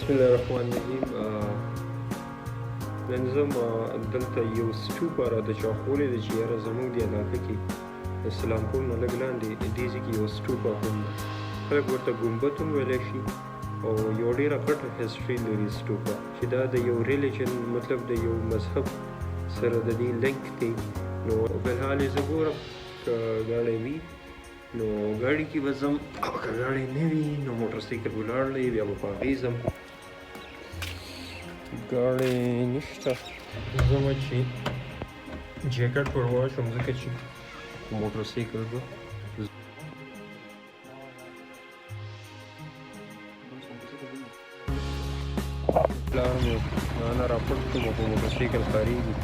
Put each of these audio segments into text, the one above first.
بسم الله الرحمن الرحیم. نن ځم دلته یو سټوپه راته چا ښوولې ده چې یاره زموږ دې علاقه کې د سلامپور نه لږ لاندې دې ځای کې یو سټوپه هم ده، خلک ورته ګنبد هم ویلی شي، او یو ډېره غټه هسټري لري سټوپه، چې دا د یو ریلیجن، مطلب د یو مذهب سره د دې لینک دی. نو فلحال یې زه ګورم، که ګاډی وي نو ګاډي کې به ځم، او که ګاډی نه وي نو موټر سایکل ولاړ دی، بیا به په هغې ځم. ګاډی نشته، ځم چې جیکټ ور واچوم، ځکه چې موټر سایکل به پلار مې نه راپټ کړم، په موټر سایکل ښکارېږي.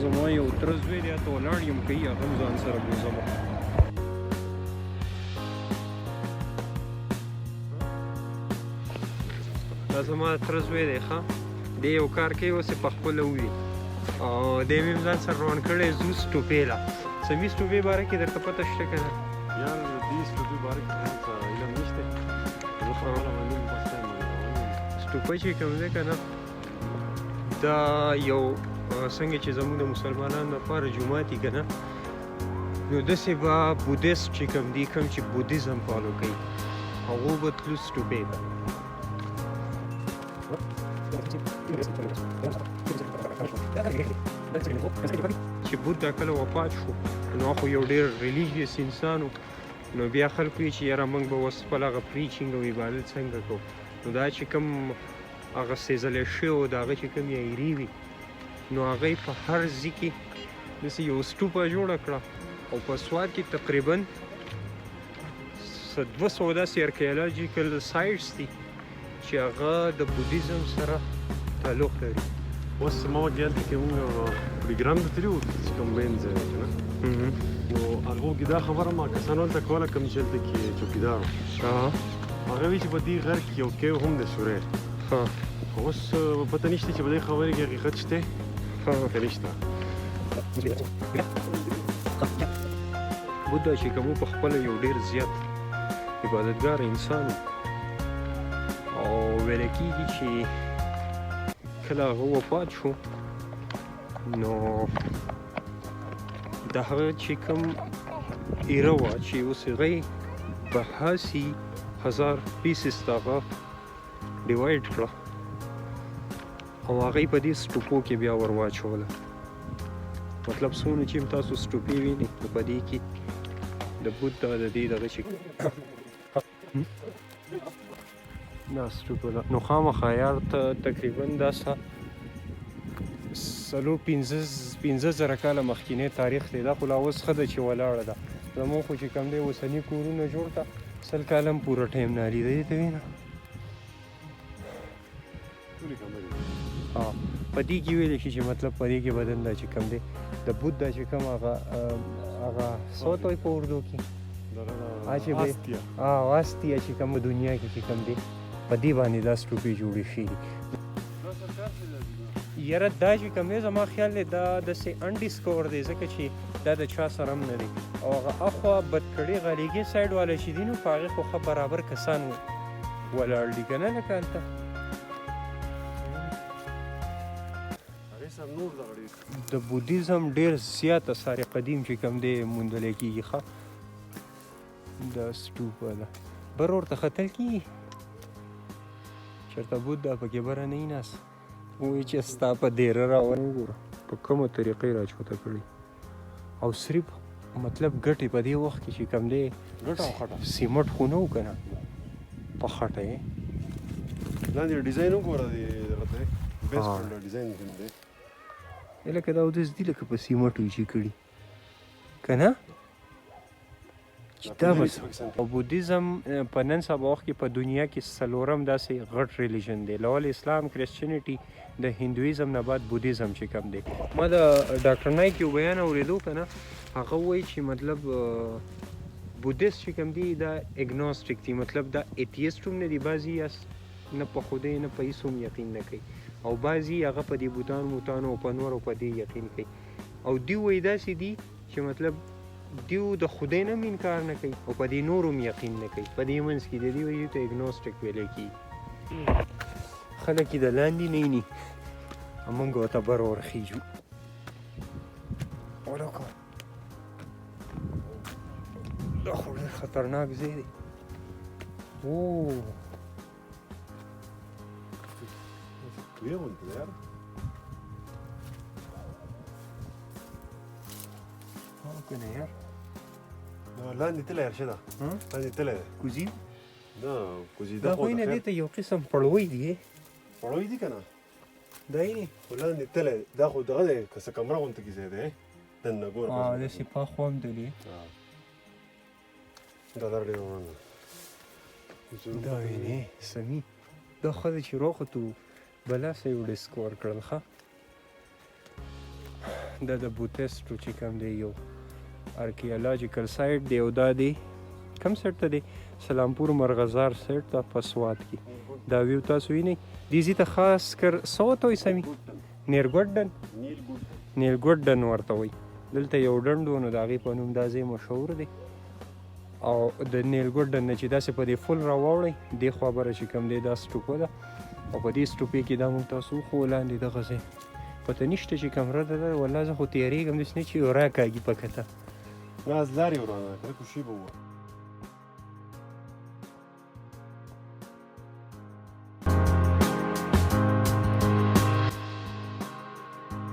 زما یو تره زوی دی، هلته ولاړ یم، کوي هغه هم ځان سره بوځم. دا زما تره زوی دی، ښه دی یو کار کوي، اوس یې په خپله ووي، او دی مې هم ځان سره روان کړی. ځو سټوپې له سمي سټوپې باره کې درته پته شته که نه؟ یار، د دې سټوپې باره کې څه علم نشته، زه خو خپله باندې فرست ټایم باندې روان یم. سټوپه چې کوم دی که نه، دا یو څنګه چې زموږ د مسلمانانو لپاره جومات دي که نه، نو داسې به بودیست چې کوم دي، کوم چې بودیزم فالو کوي، هغو به تلو سټوپې ته. چې بودا کله وفات شو، نو خو یو ډېر ریلیجیس انسان و، نو بیا خلکو یې چې یاره موږ به اوس خپل هغه پریچینګ او عبادت څنګه کوو؟ نو دا چې کوم هغه سېځلی شوی و، د هغه چې کوم ایرې وي، نو هغه یې په هر ځای کې داسې یو سټوپه جوړه کړه. او په سوات کې تقریبا څه 200 داسې ارکیولوجیکل سایټس دي چې هغه د بودیزم سره تعلق لري. اوس ما وکړ، هلته کې موږ پروګرام ته تللي وو چې کوم مین ځای دی که نه، نو هغو کې دا خبره ما کسانو هلته کوله، کوم چې هلته کې چوکیدار و، هغه وی چې په دې غر کې یو کیو هم دی سوری. خو اوس پته نشته چې په دې خبرې کې حقیقت شته که نشته. بودا چې کوم په خپله یو ډېر زیات عبادتګار انسان و، او ویل کېږي چې کله هغه وفات شو، نو د هغه چې کوم ایره وه، چې اوس هغه یې 82,000 پیسز ته هغه ډیوایډ کړه، او هغه یې په دې سټوپو کې بیا ور واچوله. مطلب څونه چې هم تاسو سټوپې وینئ، نو په دې کې د بودا د دې دغه چې دا سټوپه ده، نو خامخا یار ته تقریبا دا څه څلور 5000 کاله مخکینی تاریخ دی. دا خو لا اوس ښه ده چې ولاړه ده، زموږ خو چې کوم دی اوسني کورونه جوړ کړه، 100 کاله هم پوره ټایم نه لري. دی ته وینه. ټولې کمرې. ها، په دې کې ویل شي چې مطلب په دې کې بدن دا چې کوم دی د بودا چې کوم هغه هغه څه ورته وایي په اردو کې؟ دغه چې به استیا. استیا چې کوم دنیا کې چې کوم دی، په دې باندې دا سټوپې جوړې شوي دي. یاره دا چې کوم دی، زما خیال دی دا داسې انډیسکور دی، ځکه چې دا د چا سره هم نه دی، او هغه اخوا بدکړې غالیګې سایډ والا چې دي، نو په هغې خو ښه برابر کسان ولاړ دي که نه، لکه هلته. هغې سره نور دغه ډېر د بودیزم ډېر زیات اثار قدیم چې کوم دی موندلی کېږي. ښه دا سټوپه ده، بر ورته ختل کېږي، چېرته بودا پکې بره نه وي ناست، وایي چې ستا په دیره راوړ. وګوره په کومه طریقه یې راچوته کړي، او صرف مطلب ګټې په دې وخت کې چې کوم دی ګټه او خټه. سیمټ خو نه و که نه، په خټه یې. لاندې ډیزاین وګوره، دی دغه دی بیس ډیزاین کوم دی. لکه دا اودس دي، لکه په سیمټو یې چې کړي که نه، چې دا بس. او بودیزم په نن سبا وخت کې په دنیا کې څلورم داسې غټ ریلیجن دی، لول اسلام، کریسچینیټي، د هندویزم نه بعد بودیزم چې کوم دی. ما د ډاکټر نایک یو بیان اورېدو که نه، هغه وایي چې مطلب بودیست چې کوم دی دا اګنوسټیک دی، مطلب دا ایتیست هم نه دی، بعضې نه په خدای نه په هېڅ هم یقین نه کوي، او بعضې هغه په دې بوتانو موتانو او په نورو په دې یقین کوي، او دوی وایي داسې دي چې مطلب دیو د خدای نه هم انکار نه کوي او په دې نورو هم یقین نه کوي، په دې منځ کې د دې وایي ته اګنوسټیک ویلی کېږي. خلک یې د لاندې نه ویني، موږ ورته بر ورخېژو. ولکه دا خو ډېر خطرناک ځای دی. اوه کوی غونډه ده یار. که نه یار؟ لاندې تللی ارشده، لاندې تللی دی. کوزي نه کوزي دا خو نه، دې ته یو قسم پړوی دی. پړوی دی که نه؟ دا یې خو لاندې تللی، دا خو دغه دی که څه کمره غونته کې ځای دی، دننه ګوره. داسې پاخو هم دلی. دا لار ډېره ورانه. دا وینې سمي، دا ښه ده چې راوختو، بلا څه یو ډسک ورکړل. ښه دا د بوتیسټو چې کوم دی یو ارکیولوجیکل سایټ دی، او دا دی کوم سایټ ته دی؟ سلامپور مرغزار سایټ ته په سوات کې. دا ویو تاسو وینئ، دې ځای ته خاص کر څه ورته وایي سمي؟ نیرګوډ ډن، نیلګوډ ډن ورته وایي. دلته یو ډنډ و، نو د هغې په نوم دا ځای مشهور دی. او د نیلګوډ ډن نه چې داسې په دې فل راواوړئ، دې خوا بره چې کوم دی دا سټوپه ده، او په دې سټوپې کې دا موږ تاسو وښوو لاندې دغه ځای. پته نشته چې کمره ده، والله زه خو تېرېږم داسې نه چې یو راکاږي په کته. نه، از لارې ورانه کړه، کوشي به وه.